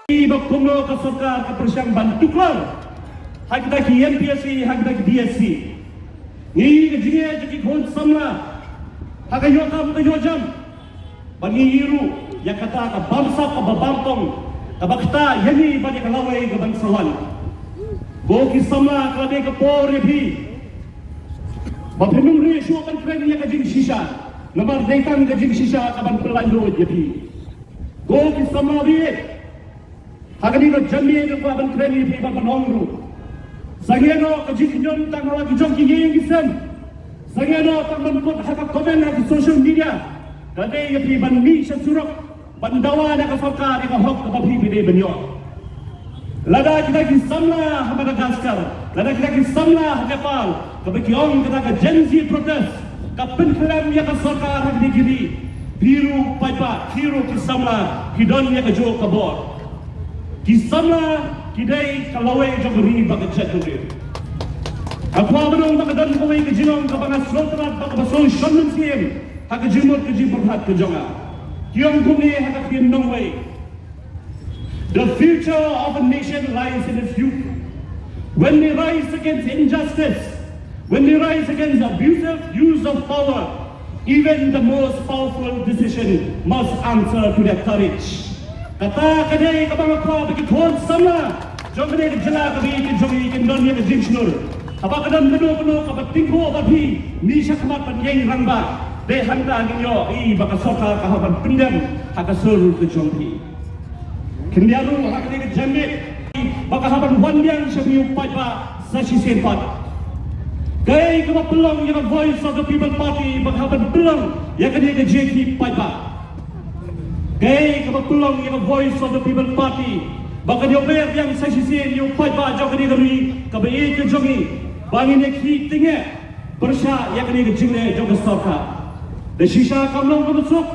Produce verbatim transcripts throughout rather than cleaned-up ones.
Ba kumno ka sorkar ka pyrshang ban tuklar ha kita ki M P S C, ha kita ki D S C. Ngi ka jingeh jong ki khun samla ha ka ïoh kam ka ïoh jam. Ba ngi ïohi ruh ïa kata ka bamsap ka babamtong ka ba kata ïa ngi ba ïa ka lawei ka ban sa wan. Ko ki samla, ka la dei ka por ïa phi ba phin ym rieh shuh ban kren ïa ka jingshisha, namar dei tang ka jingshisha ka ban pynlait lut ïa phi. Ko ki samla, ha kane ka janmiet nga kwah ban kren ïa phi bad ban ong ruh, sangeh noh ka jingkhñiot tang ha la ki jong ki ïing ki sem. Sangeh noh tang ban put ha ka comment ha ki social media. Ka dei ïa phi ban mih sha surok ban dawa na ka sorkar ïa ka hok kaba phi phi dei ban ïoh. Lada kita ki samla ha Madagascar, lada kita ki samla ha Nepal, kaba ki ong kata ka Gen Z protest, ka pynkhlem ïa ka sorkar ha kine ki ri, phi ruh paidbah, phi ruh ki samla, ki don ïa kajuh ka bor. Ki samla ki dei ka lawei jong ka ri bad ka jaitbynriew. Nga kwah ban ong ba ka don kawei ka jingong kaba nga sngewtynnat bad kaba sngewshon mynsiem ha ka jingmut ka jingpyrkhat ka jong nga. Ki ong kumne ha ka ktien nongwei: The future of a nation lies in its youth. When they rise against injustice, when they rise against abusive use of power, even the most powerful decision must answer to their courage. Kata ka dei kaba nga kwah ba ki khun samla jong kane ka jylla kaba ïeit jong ngi kin don ïa ka jingshlur. Haba ka don kano kano kaba tingkhuh ba phi mih sha khmat ban ïeng rangbah, dei hangta ngin ïohi ba ka sorkar ka hap ban pyndem ha ka sur ka jong phi. Khyndiat ruh ha kane ka janmiet ba ka hap ban wan biang sha phi u paidbah sa shisien pat. Kaei kaba pynlong ïa ka Voice of the People Party ba ka hap ban pynlong ïa kane ka jingïakhih paidbah? Kaei kaba pynlong ïa ka Voice of the People Party ba kan ïoh ber biang sa shisien ïa u paidbah jong kane ka ri kaba ïeit ka jong ngi, ba ngin ïakhih tyngeh pyrshah ïa kane ka jingleh jong ka sorkar? Da shisha kam long kaba suk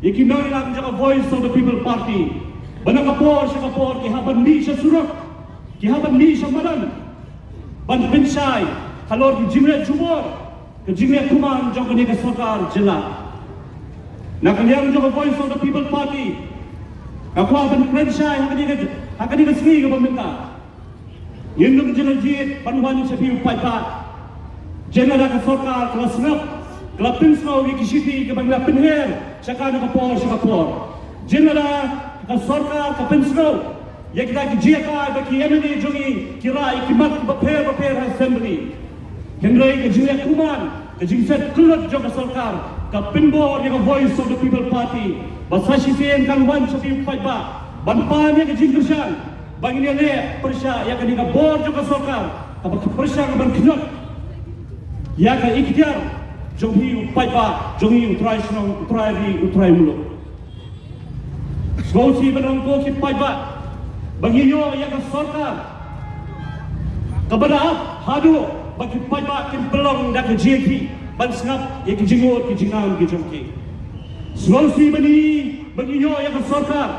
ïa ki nongïalam jong ka Voice of the People Party ba na ka por sha ka por ki hap ban mih sha surok, ki hap ban mih sha madan ban pynshai halor ki jingleh jubor, ka jingleh kuman jong kane ka sorkar jylla. Na ka liang jong ka Voice of the People Party, nga kwah ban kren shai ha kane ka, ha kane ka sngi kaba mynta. Ngim don jingjied ban wan sha phi u paidbah. Jin lada ka sorkar ka la sngap, ka la pynsngew ïa ki shithi kaba ngi la pynher sha ka na ka por sha ka por. Jin lada ka sorkar ka pynsngew ïa kita ki jingïakai ba ki M N A jong ngi ki rah ïa ki mat bapher bapher ha Assembly. Hynrei ka jingleh kuman, ka jingset kyllut jong ka sorkar ka pynbor ïa ka Voice of the People Party ba sa shisien kan wan sha phi u paidbah ban pan ïa ka jingkyrshan ba ngin ïaleh pyrshah ïa kane ka bor jong ka sorkar kaba ka pyrshang ban kynnoh ïa ka ikhtiar jong phi u paidbah jong ngi, u trai shnong, u trai ri, u trai muluk. Sngewsih ban ong ko ki paidbah ba ngi ïoh ïa ka sorkar kaba da ap haduh ba ki paidbah kin pynlong da ka jingïakhih ban sngap ïa ki jingud ki jingngam ki jong ki. Sngewsih ban ïoh ba ngi ïoh ïa ka sorkar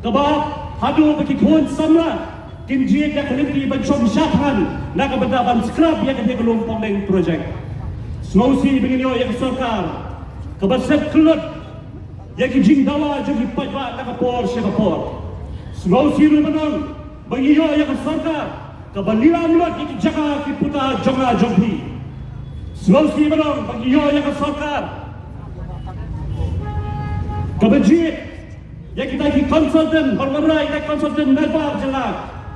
kaba haduh ba ki khun samla kin jied da ka lynti ban shong shad than na ka bynta ban scrap ïa kane ka Lumpongdeng project. Sngewsih ba ngin ïoh ïa ka sorkar kaba set kyllut ïa ki jingdawa jong ki paidbah na ka por sha ka por. Sngewsih ruh ban ong ba ngi ïoh ïa ka sorkar kaba lilam lut ïa ki jaka ki puta jong nga jong phi. Sngewsih ban ong ba ngi ïoh ïa ka sorkar kaba jied ïa kita ki consultant, ban wanrah ïa kita ki consultant nabar jylla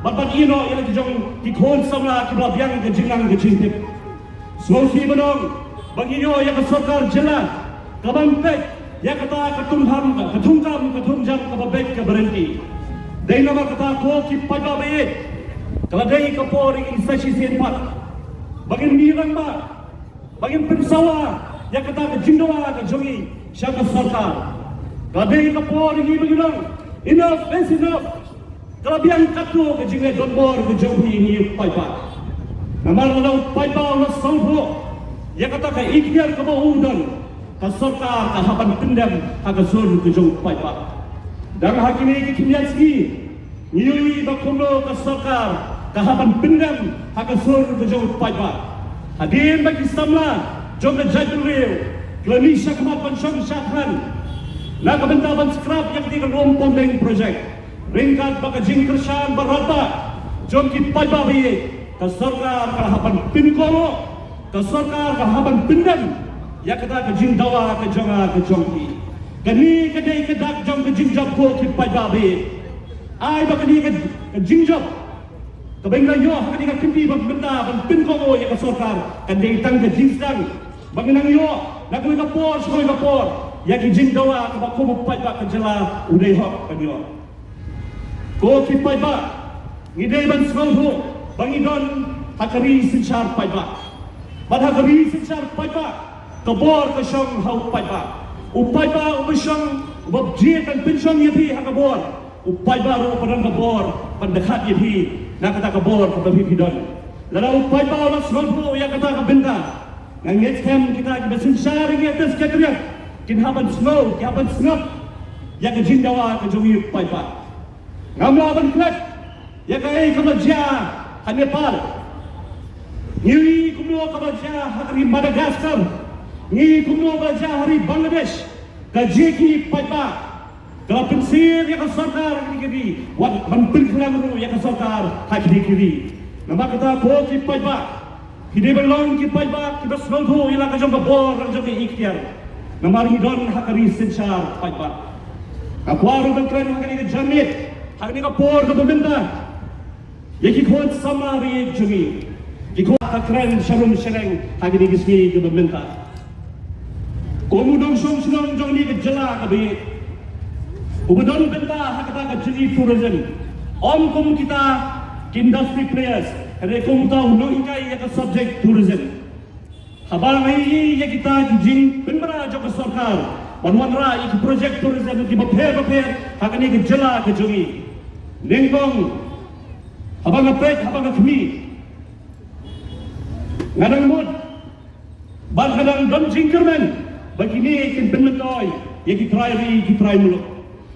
bad ban ïehnoh ïa la ki jong ki khun samla kiba la biang ka jingnang ka jingtip. Sngewsih ban ong ba ngi ïoh ïa ka sorkar jylla kaban peit ïa kata ka thungkam, ka thungkam, ka thungjam kaba beit kaba ryntih. Dei namar kata ko ki paidbah ba ïeit, ka la dei ka por ïa ngi sa shisien pat ba ngin mih rangbah, ba ngin pynsawa ïa kata ka jingdawa ka jong ngi sha ka sorkar. Ka dei ka por ïa ngi ba ngin ong enough is enough. Ka la biang katto ka jingleh donbor ka jong phi ïa ngi u paidbah. Namar lada u paidbah u la sngewthuh ïa kata ka ikhtiar kaba u don, ka sorkar ka hap ban pyndem ha ka sur ka jong u paidbah. Dang ha kine ki khyndiat sngi ngi ïohi ba kumno ka sorkar ka hap ban pyndem ha ka sur ka jong u paidbah. Hadien ba ki samla jong ka jaitbynriew ki la mih shakhmat ban shong shad than na ka bynta ban scrap ïa kane ka Lumpongdeng project, Ryngkat bad ka jingkyrshan ba radbah jong ki paidbah ba ïeit, ka sorkar ka la hap ban pynkomo, ka sorkar ka la hap ban pyndem ïa kata ka jingdawa ka jong nga ka jong phi. Kane ka dei ka dak jong ka jingjop ko ki paidbah ba ïeit. Ai ba kane ka, ka jingjop kaba ngi la ïoh ha kane ka kynti ba mynta ban pynkomo ïa ka sorkar, kan dei tang ka jingsdang ba ngi nang ïoh na kawei ka por sha kawei ka por ïa ki jingdawa kaba kum u paidbah ka jylla u dei hok ban ïoh. Ko ki paidbah, ngi dei ban sngewthuh ba ngi don ha ka ri synshar paidbah. Bad ha ka ri synshar paidbah, ka bor ka shong ha u paidbah. U paidbah uba shong, uba jied ban pynshong ïa phi ha ka bor, u paidbah ruh uba don ka bor ban dkhat ïa phi na kata ka bor kaba phi phi don. Lada u paidbah u la sngewthuh ïa kata ka bynta, nga ngeit skhem kita kiba synshar ïa ka Secretariat kin hap ban sngew, kin hap ban sngap ïa ka jingdawa ka jong ngi u paidbah. Ngam lah ban klet ïa kaei kaba jia ha Nepal. Ngi ïohi kumno kaba jia ha ka ri Madagascar. Ngi ïohi kumno ba jia ha ri Bangladesh. Ka jia ki paidbah. Ka la pynsir ïa ka sorkar ha kine ki ri, wat ban pynkhlang ruh ïa ka sorkar ha kine ki ri. Namar kata ko ki paidbah, phi dei ban long ki paidbah kiba sngewthuh ïa la ka jong ka bor, la ka jong ka iktiar. Namar ngi don ha ka ri synshar paidbah. Nga kwah ruh ban kren ha kane ka janmiet, ha kane ka por kaba mynta, ïa ki khun samla ba ïeit jong ngi, ki khun, ka kren sharum shareng ha kine ki sngi kiba mynta. Kum u nongshong shnong jong kane ka jylla kaba ïeit, uba don bynta ha kata ka jylliew tourism, ym kum kita ki industry players, hynrei kum uta u nonghikai ïa ka subject tourism. Haba ngi ïohi ïa kita ki jingpynbna jong ka sorkar ban wanrah ïa ki project tourism kiba pher bapher ha kane ka jylla ka jong ngi, nyngkong, haba nga peit, haba nga khmih, nga dang mut bad nga dang don jingkyrmen ba kine kin pynmyntoi ïa ki trai ri, ki trai muluk.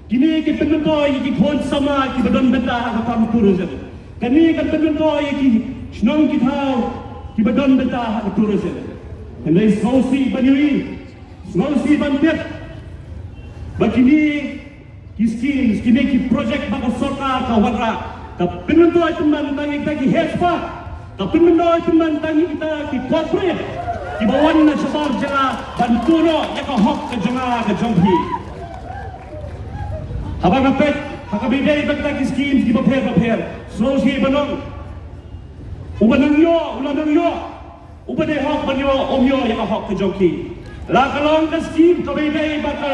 Kine kin pynmyntoi ïa ki khun samla kiba don bynta ha ka kam tourism. Kine kin pynmyntoi ïa ki shnong ki thaw kiba don bynta ha ka tourism. Hynrei sngewsih ban ïohi, sngewsih ban tip ba kine ki schemes, kine ki project ba ka sorkar ka wanrah, ka pynmyntoi pynban tang ïa kita ki heh spah, ka pynmyntoi pynban tang ïa kita ki corporate kiba wan na shabar jylla ban tuh noh ïa ka hok ka jong nga ka jong phi. Haba nga peit ha kaba ïadei bad kita ki schemes kiba pher bapher, sngewsih ban ong, uba nang ïoh u la nang ïoh, uba dei hok ban ïoh um ïoh ïa ka hok ka jong ki. La ka long ka scheme kaba ïadei bad ka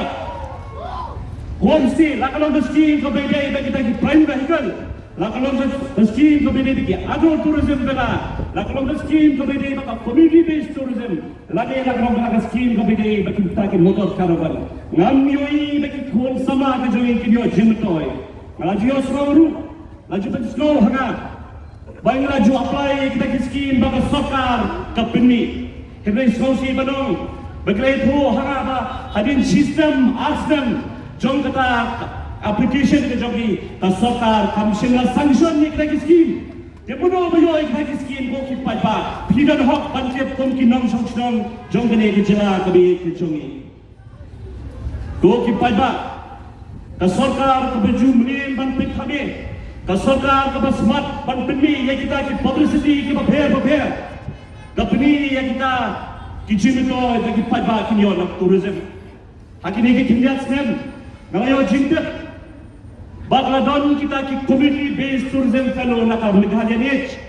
homestay, la ka long ka scheme kaba ïadei bad kita ki prime vehicle, la ka long ka scheme kaba ïadei bad ki agro tourism villa, la ka long ka scheme kaba ïadei bad ka community based tourism, lane la ka long ka scheme kaba ïadei bad kita ki motor caravan. Ngam ïohi ba ki khun samla ka jong ngi kin ïoh jingmyntoi. Nga la ju ïohsngew ruh, la ju pynsngew ha nga ba ngi la ju apply ïa kita ki scheme ba ka sorkar ka pynmih. Hynrei sngewsih ban ong ba ki la ïathuh ha nga ba hadien shi snem ar snem jong kata application ka jong ki, ka sorkar kam shym la sanction ïa kita ki scheme. Te mano ba ïoh ïa kita ki scheme, ko ki paidbah? Phi don hok ban tip kum ki nongshong shnong jong kane ka jylla kaba ïeit ka jong ngi. Ko ki paidbah, ka sorkar kaba ju mlien ban pynthame, ka sorkar kaba smat ban pynmih ïa kita ki publicity kiba pher bapher, ka pynmih ïa kita ki jingmyntoi ba ki paidbah kin ïoh na tourism. Ha kine ki khyndiat snem nga la ïoh jingtip ba ka la don kita ki community based tourism fellow na ka Meghalaya Niche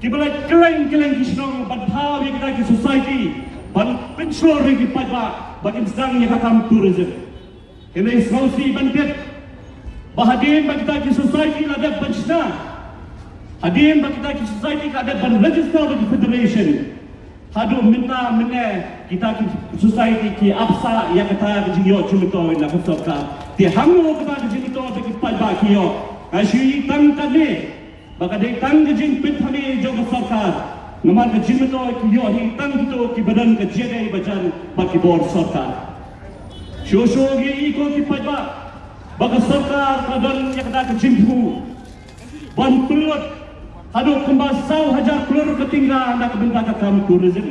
kiba la kylleng kylleng ki shnong ban thaw ïa kita ki society ban pynshlur ïa ki paidbah ba kin sdang ïa ka kam tourism. Hynrei sngewsih ban tip ba hadien ba kita ki society la dep ban shna, hadien ba kita ki society ka dep ban register bad ki federation, haduh mynta mynne kita ki society ki ap sah ïa kata ka jingïoh jingmyntoi na ka sorkar. Te hangno kata ka jingmyntoi ba ki paidbah ki ïoh? Nga shu ïohi tang katne ba ka dei tang ka jingpynthame jong ka sorkar. Namar ka jingmyntoi ki ïoh hi tang kito kiba don ka jingïadei bajan bad ki bor sorkar. Shuh shuh ngi ïohi ko ki paidbah ba ka sorkar ka don ïa kata ka jingthmu ban pynlut haduh kumba saw hajar klur ka tynga na ka bynta ka kam tourism.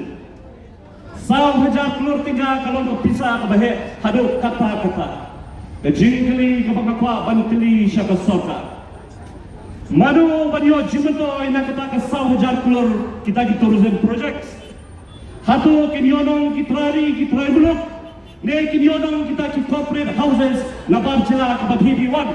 Saw hajar klur tynga ka long ka pisa kaba heh haduh katta katta. Ka jingkylli kaba nga kwah ban kylli sha ka sorkar, mano ban ïoh jingmyntoi na kata ka saw hajar klur kita ki tourism projects? Hato kin ïoh nong ki trai ri, ki trai muluk, ne kin ïoh nong kita ki corporate houses na bar jylla kaba phi phi wan?